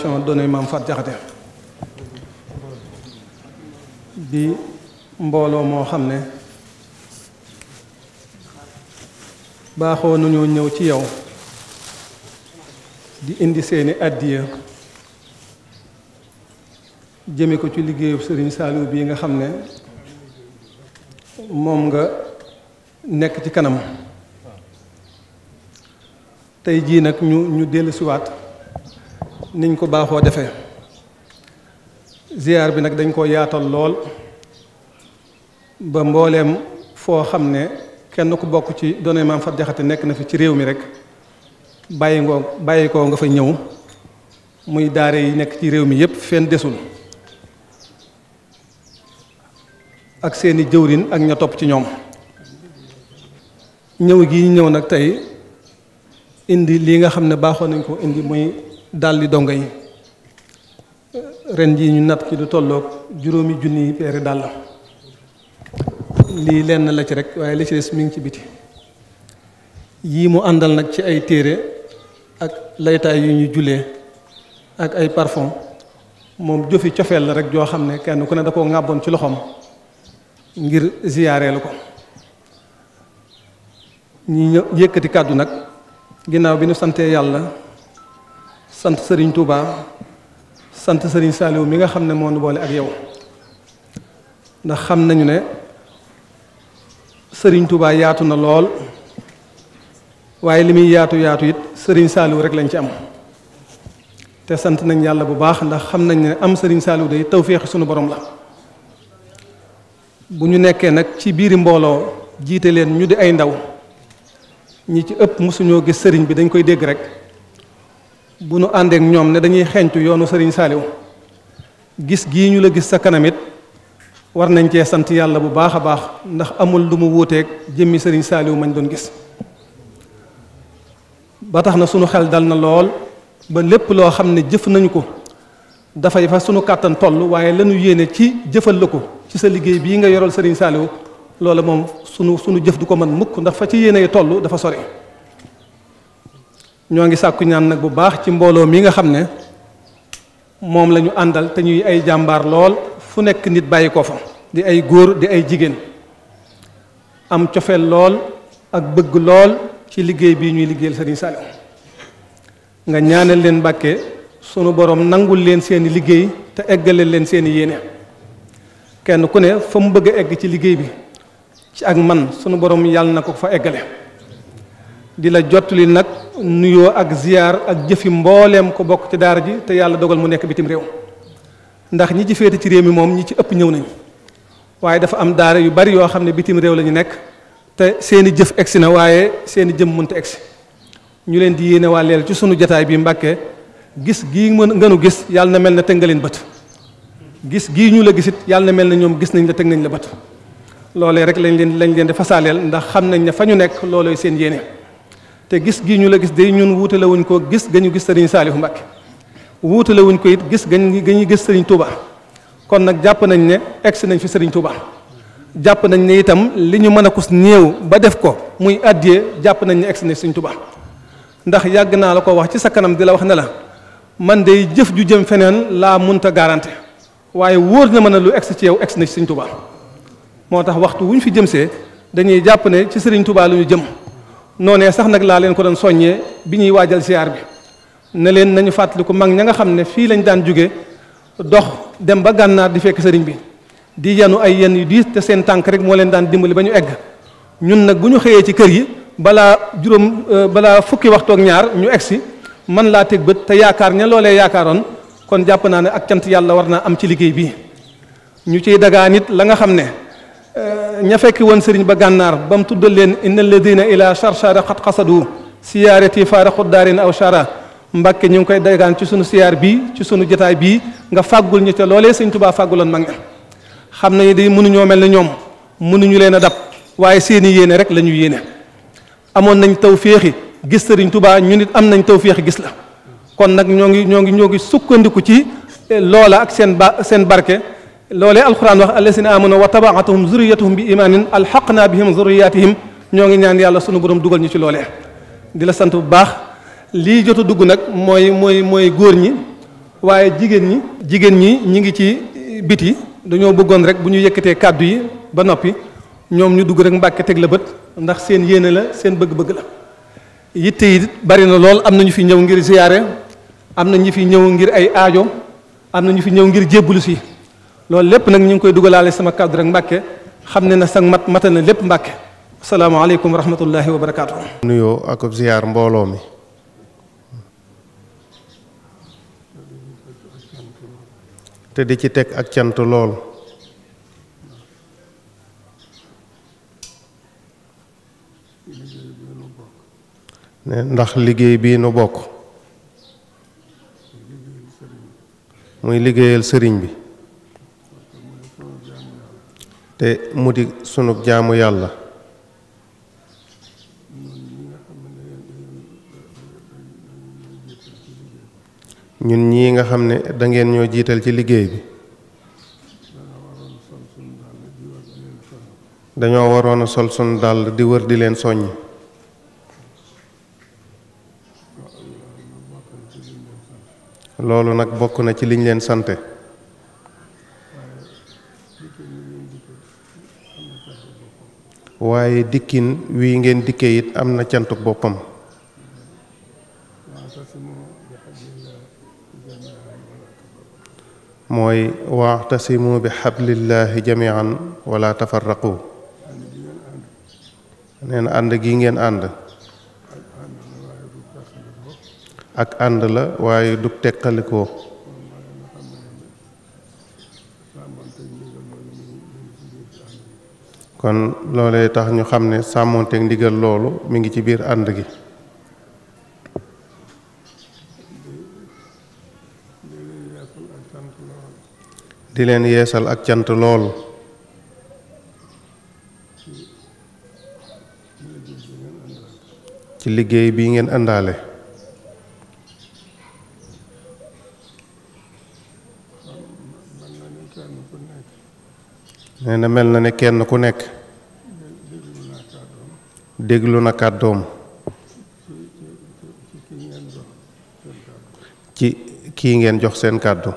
fondation Donay Mame Faty Diakhaté di mbooloo moo xam ne baaxoo nañoo ñëw ci yow di indi seeni addiya jëme ko ci liggéeyu Serigne Saliou bii nga xam ne moom nga nekk ci kanam tey jii nag ñu dellusiwaat niñ ko baaxoo defee ziyaar bi nag dañ ko yaatal lool ba mbooleem foo xam ne kenn ku bokk ci Donay Mame Faty Diakhaté nekk na fi ci réew mi rek bàyyi koo nga fa ñëw muy daare yi nekk ci réew mi yépp fenn desul ak seeni jëwrin ak ña topp ci ñoom ñëw gi ñëw nag tey indi lii nga xam ne baaxoo nañ ko indi muy daldi dongo yi ren jii ñu natt ci du tolloog 5 junni peeri dàll lii lenn la ci rek waaye li ci des mi ngi ci biti yii mu àndal nag ci ay téere ak laytaay yu ñu jullee ak ay parfum moom jëfi cofeel la rek joo xam ne kenn ku ne da koo ŋàbboon ci loxoom ngir ziyaareelu ko ñi yëkkati kàddu nag ginnaaw bi ñu santee yàlla sant Serigne Touba sant Serigne Saliou mi nga xam ne moo nu boole ak yow ndax xam nañu ne Serigne Touba yaatu na lool waaye li muy yaatu it Serigne Saliou rek lañ ci am te sant nañ yàlla bu baax ndax xam nañ ne am Serigne Saliou day tawféexi sunu borom la bu ñu nekkee nag ci biiri mbooloo jiite leen ñu di ay ndaw ñi ci ëpp mosuñoo gis sëriñ bi dañ koy dégg rek bu nu àndeek ñoom ne dañuy xeeñtu yoonu Serigne Saliou gis gii ñu la gis sa kanam it war nañ cee sant yàlla bu baax a baax ndax amul lu mu wuuteeg jëmmi Serigne Saliou mañ doon gis ba tax na sunu xel dal na lool ba lépp loo xam ne jëf nañu ko dafay fa sunu kàttan toll waaye lañu yéene ci jëfal la ko ci sa liggéey bii nga yoral Serigne Saliou loola moom sunu jëf du ko mën mukk ndax fa ci yéene toll dafa sori ñoo ngi sàkku ñaan nag bu baax ci mbooloo mi nga xam ne moom la ñu àndal te ñuy ay jàmbaar lool fu nekk nit bàyyi ko fa di ay góor di ay jigéen am cofeel lool ak bëgg lool ci liggéey bii ñuy liggéeyal Serigne Saliou nga ñaanal leen Mbàkke sunu borom nangul leen seeni liggéey te eggaleel leen seeni yéene kenn ku ne fa mu bëgg a egg ci liggéey bi ci ak man sunu borom yàlla na ko fa eggale di la jottali nag nuyoo ak ziyaar ak jëfi mbooleem ko bokk ci daara ji te yàlla dogal mu nekk bitim réew ndax ñi ci féete ci réew mi moom ñi ci ëpp ñëw nañ waaye dafa am daara yu bari yoo xam ne bitim réew la ñu nekk te seeni jëf egsi na waaye seeni jëm mënta egsi ñu leen di yéene waa leel ci sunu jataay bi Mbàkke gis gii ngënu gis yàlla na mel na teg nga leen bët gis gii ñu la gisit yàlla na mel na ñoom gis nañ la teg nañ la bët loolee rek lañ leen di fasaaleel ndax xam nañ ne fa ñu nekk loolooy seen yéene te gis gii ñu la gis day ñun wuutale wuñ ko gis ga ñu gis Serigne Saliou Mbacke wuutale wuñ ko it gis ga ñu gis Serigne Touba kon nag jàpp nañ ne egsi nañ fi Serigne Touba jàpp nañ ne itam li ñu mën a kus néew ba def ko muy addiyee jàpp nañ ne egsi nañ Serigne Touba ndax yàgg naa la ko wax ci sa kanam di la wax ne la man day jëf ju jëm feneen laa munta garanté waaye wóor na ma ne lu egsi ci yow egsi na ci Serigne Touba moo tax waxtu wu ñu fi jëmsee dañuy jàpp ne ci Serigne Touba lu ñu jëm noonee sax nag laa leen ko doon soññee bi ñuy waajal siyaar bi ne leen nañu fàttaliku mag ña nga xam ne fii lañ daan jóge dox dem ba gànnaar di fekk sëriñ bi di yanu ay yenn yu diis te seen tànk rek moo leen daan dimbali ba ñu egg ñun nag bu ñu xëyee ci kër yi balaa fukki waxtu ak ñaar ñu egsi man laa teg bët te yaakaar ña loolee yaakaaroon kon jàpp naa ne ak cant yàlla war naa am ci liggéey bii ñu ciy dagaa nit la nga xam ne ña fekki woon sëriñ ba gànnaar ba mu tuddal leen inna alladina ila charchara xat xasadu siyaarati faara xuddaarin aw chara Mbàkke ñu ngi koy dagaan ci sunu siyaar bii ci sunu jotaay bii nga fàggul ñu te loolee sëñ Tubaa fàgguloon mag ña xam nañu day mënuñoo mel ne ñoom mënuñu leen a dab waaye seeni yéene rek la ñu yéene amoon nañ tawféexi gis sëriñ Tubaa ñu nit am nañ tawféexi gis la kon nag ñoo ngi sukkandiku ci loola ak seen barke loolee alquran wax allasina amanu wa tabaatuhum zurriyatuhum bi imaanin alxaqna bihim zurriyatihim ñoo ngi ñaan yàlla sunu borom dugal ñu ci loolee di la sant bu baax lii jot a dugg nag mooy góor ñi waaye jigéen ñi ñi ngi ci biti dañoo bëggoon rek bu ñu yëkkatee kàddu yi ba noppi ñoom ñu dugg rek Mbàkke teg la bët ndax seen yéene la seen bëgg-bëgg la. yitte yi bari na lool am na ñu fi ñëw ngir ziyaare am na ñu fi ñëw ngir ay aajo am na ñu fi ñëw ngir jébbalu si loolu lépp nag ñu ngi koy dugalaale sama kàddu rek Mbàkke xam ne na sax matal na lépp Mbàkke. asalaamaaleykum wa rahmatullahi wa barakaatu. nuyoo ak ziyaar mbooloo mi. te di ci teg ak cant lool. ne ndax liggéey bii nu bokk muy liggéeyal sëriñ bi te mu di sunu jaamu yàlla ñun ñii nga xam ne dangeen ñoo jiital ci liggéey bi dañoo waroon a sol sunu dàll di wër di leen soññ loolu nag bokk na ci liñ leen sante waaye dikkin wii ngeen dikkee it am na cantuk boppam mooy wa'tasimu bi hablillahi jami'an wala tafarraqu nee na ànd gi ngeen ànd ak ànd la waaye du teqalikoo kon loolee tax ñu xam ne sàmmoonteeg ndigal loolu mi ngi ci biir ànd gi di leen yeesal ak cant lool ci liggéey bi ngeen àndaale nee na mel na ne kenn ku nekk déglu na kàddoom ci kii ngeen jox seen kàddu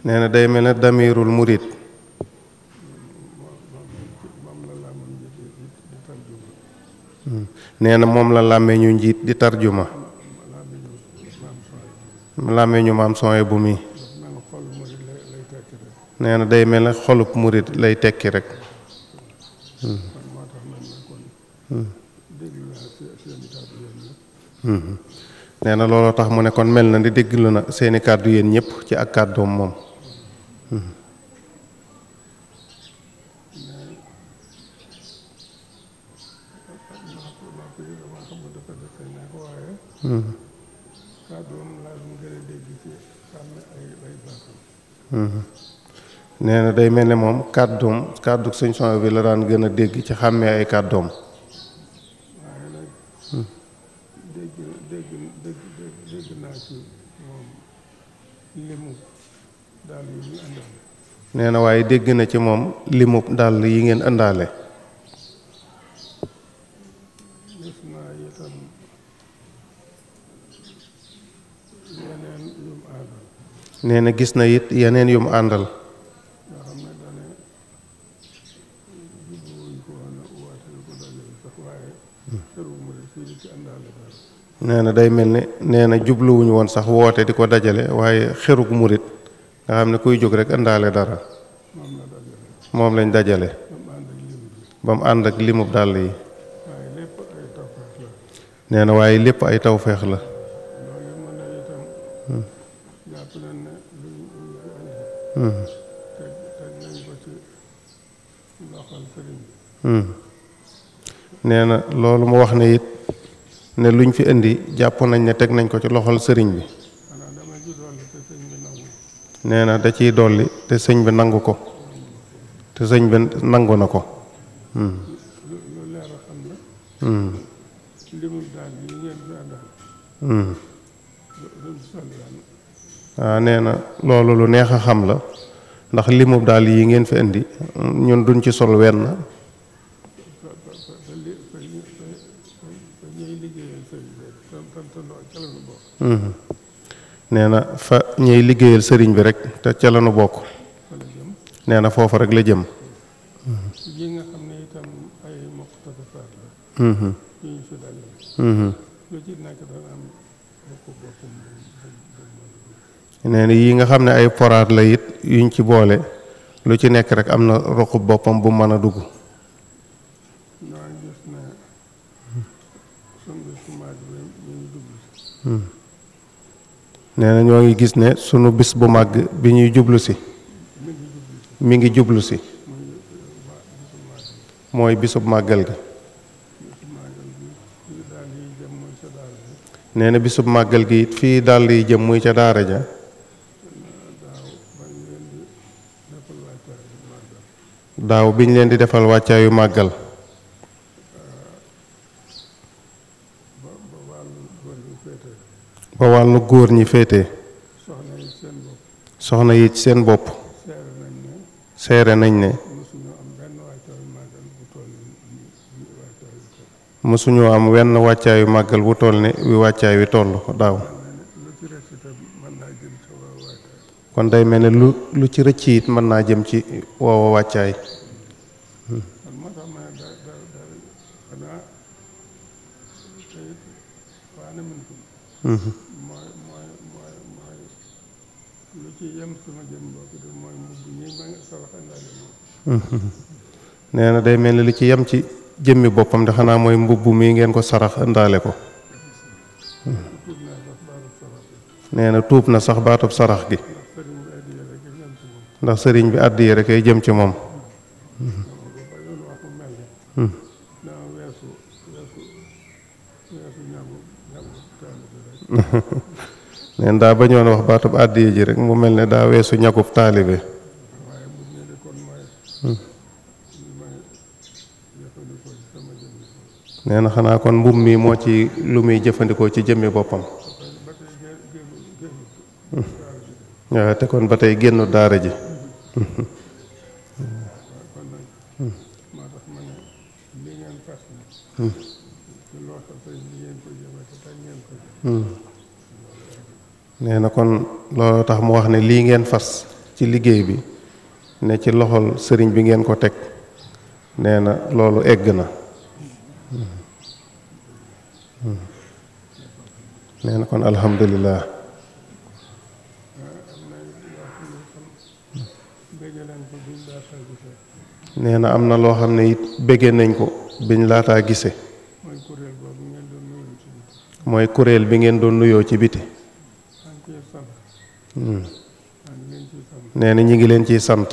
nee na day mel ne damirul murit nee na moom la làmmeñu njiit di tarjuma làmmeñu maam sooye bu mi nee na day mel ne xolub murit lay tekki rek nee na looloo tax mu ne kon mel na di déglu na seeni kàddu yéen ñëpp ci ak kàddoom moom nee na day mel ne moom kàddu sëñ son bi la daan gën a dégg ci xàmmee ay kàddoom nee na waaye dégg na ci moom limub dàll yi ngeen ëndaale nee na gis na it yeneen yum àndal nee na day mel ne nee na jubluwuñu woon sax woote di ko dajale waaye xeruk murit nga xam ne kuy jóg rek àndaale dara moom lañ dajale ba mu ànd ak limub dàll yi nee na waaye lépp ay tawfeex la nee na loolu mu wax ne it ne luñ fi indi jàpp nañ ne teg nañ ko ci loxol sëriñ bi nee na da ciy dolli te sëñ bi nangu ko te sëñ bi nangu na ko waaw nee na loolu lu neex a xam la ndax limub daal yi ngeen fi indi ñun duñ ci sol wenn nee na fa ñuy liggéeyal sëriñ bi rek te ca la nu bokk. nee na foofa rek la jëm. yi nga xam ne itam ay muqtadafaat la. yu ñu fi dajale. lu ci nekk dana am boppam. nee na yi nga xam ne ay poraat la it yuñ ci boole lu ci nekk rek am na roqub boppam bu mën a dugg. nee na ñoo ngi gis ne sunu bis bu màgg bi ñuy jublu si mi ngi jublu si mooy bisub màggal gi. nee na bisub màggal gi it fii dàll yi jëm muy ca daara ja. daaw biñ leen di defal wàccaayu màggal. ba wàllu góor ñi féete. soxna yi ci seen bopp. seere nañ ne. mësuñoo am wenn wàccaayu màggal bu toll ne wi wàccaay wi toll daaw. kon day mel ne lu ci rëcc it mën naa jëm ci woowa wàccaay. nee na day mel ne li ci yem ci jëmmi boppam de xanaa mooy mbubb mi ngeen ko sarax indaale ko. nee na tuub na sax baatub sarax gi ndax sëriñ bi àddiya rek ay jëm ci moom. neen daa bañoon wax baatub àddiya ji rek mu mel ne daa weesu ñakub taalibe. nee na xanaa kon mbubb mi moo ci lu muy jëfandikoo ci jëmmi boppam. waaw te kon ba tey génnu daara ji. nee na kon loolu tax mu wax ne lii ngeen fas ci liggéey bi ne ci loxol sëriñ bi ngeen ko teg nee na loolu egg na. nee na kon alhamdulilah. nee na am na loo xam ne it béggee nañ ko biñ laataa gise mooy kuréel bi ngeen doon nuyoo ci biti. nee na ñi ngi leen ciy sant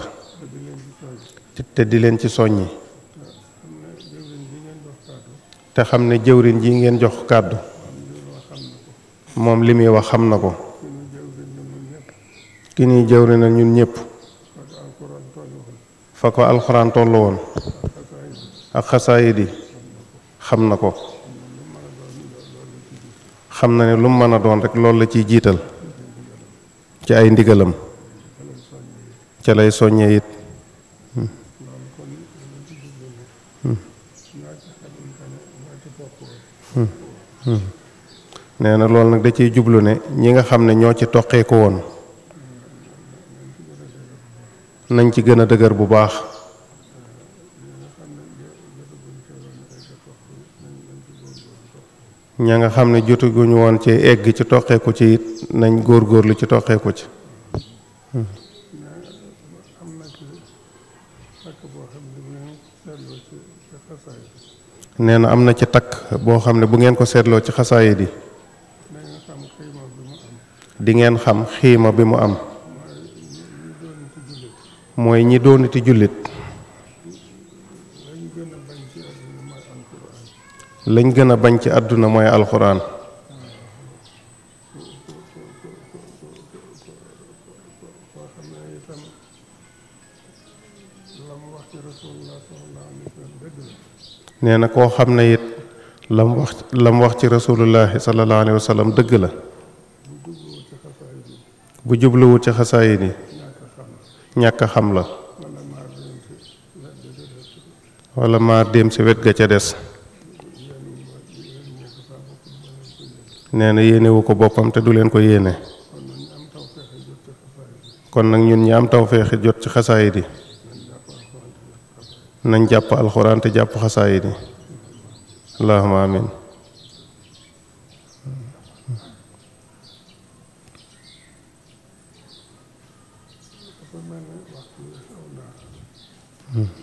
te di leen ci soññi te xam ne jëwriñ ji ngeen jox kàddu moom li muy wax xam na ko. ki ñuy jëwriñal ñun ñëpp fa ko alxuraan tollu woon ak xasaayid yi xam na ko. xam na ne lu mu mën a doon rek loolu la ciy jiital ci ay ndigalam ca lay soññee it. nee na loolu nag da ciy jublu ne ñi nga xam ne ñoo ci toqee ko woon nañ ci gën a dëgër bu baax. ña nga xam ne jotuguñu woon ci egg ci toqeeku ci it nañ góorgóorlu ci toqeeku ci. nee na am na ci takk boo xam ne bu ngeen ko seetloo ci xasaayid yi di ngeen xam xiima bi mu am. mooy ñi doonati jullit lañ gën a bañ ci àdduna mooy alxuraan. nee na koo xam ne it lam wax ci rasulullahi sallallahu alayhi wa sallam dëgg la bu jubluwut ci xasaayid yi ñàkk a xam la wala maar dem ci wet ga ca des. nee na yéenewu ko boppam te du leen ko yéene. kon nag ñun ñi am tawféexi jot ci xasaayid yi nañ jàpp alxuraan te jàpp xasaayid yi. allahumma amin.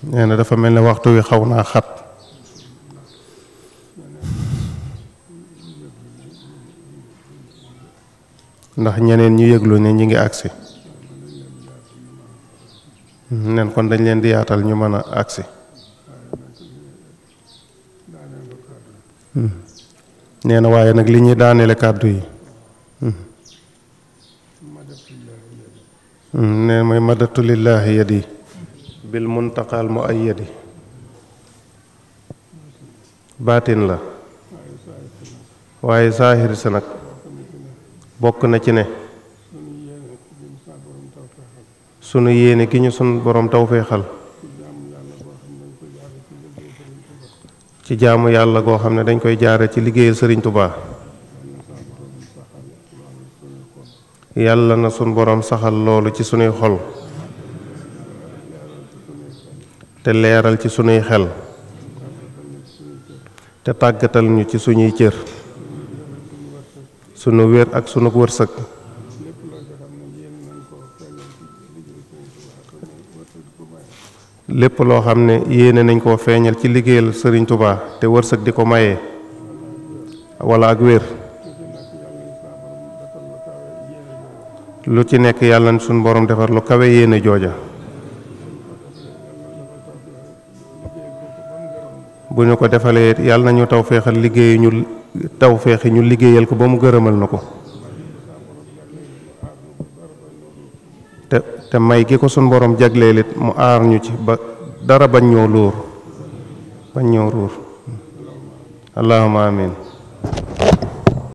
nee na dafa mel ne waxtu wi xaw naa xat. ndax ñeneen ñu yëglu ne ñi ngi agsi. nen kon dañ leen di yaatal ñu mën a agsi. nee na waaye nag li ñuy daaneele kàddu yi. nee mooy madatu lillahi yadi bil muntaqal mu ay yadi. baatin la. waaye saahir si nag bokk na ci ne sunu yéene ki ñu sun borom tawféexal ci jaamu yàlla goo xam ne dañ koy jaare ci liggéeyal sëriñ Tuubaa. yàlla na sun borom saxal loolu ci sunuy xol te leeral ci sunuy xel te tàggatal ñu ci suñuy cër sunu wér ak sunu wërsëg lépp loo xam ne yéene nañ koo feeñal ci liggéeyal sëriñ Tuubaa te wërsëg di ko maye wala ak wér lu ci nekk yàlla na suñu borom defar lu kawe yéene jooja. bu ñu ko defalee yàlla nañu tawféexal liggéey ñu tawféexi ñu liggéeyal ko ba mu gërëmal na ko te may gi ko suñ borom jagleel it mu aar ñu ci ba dara bañ ñoo ruur allahumma amin.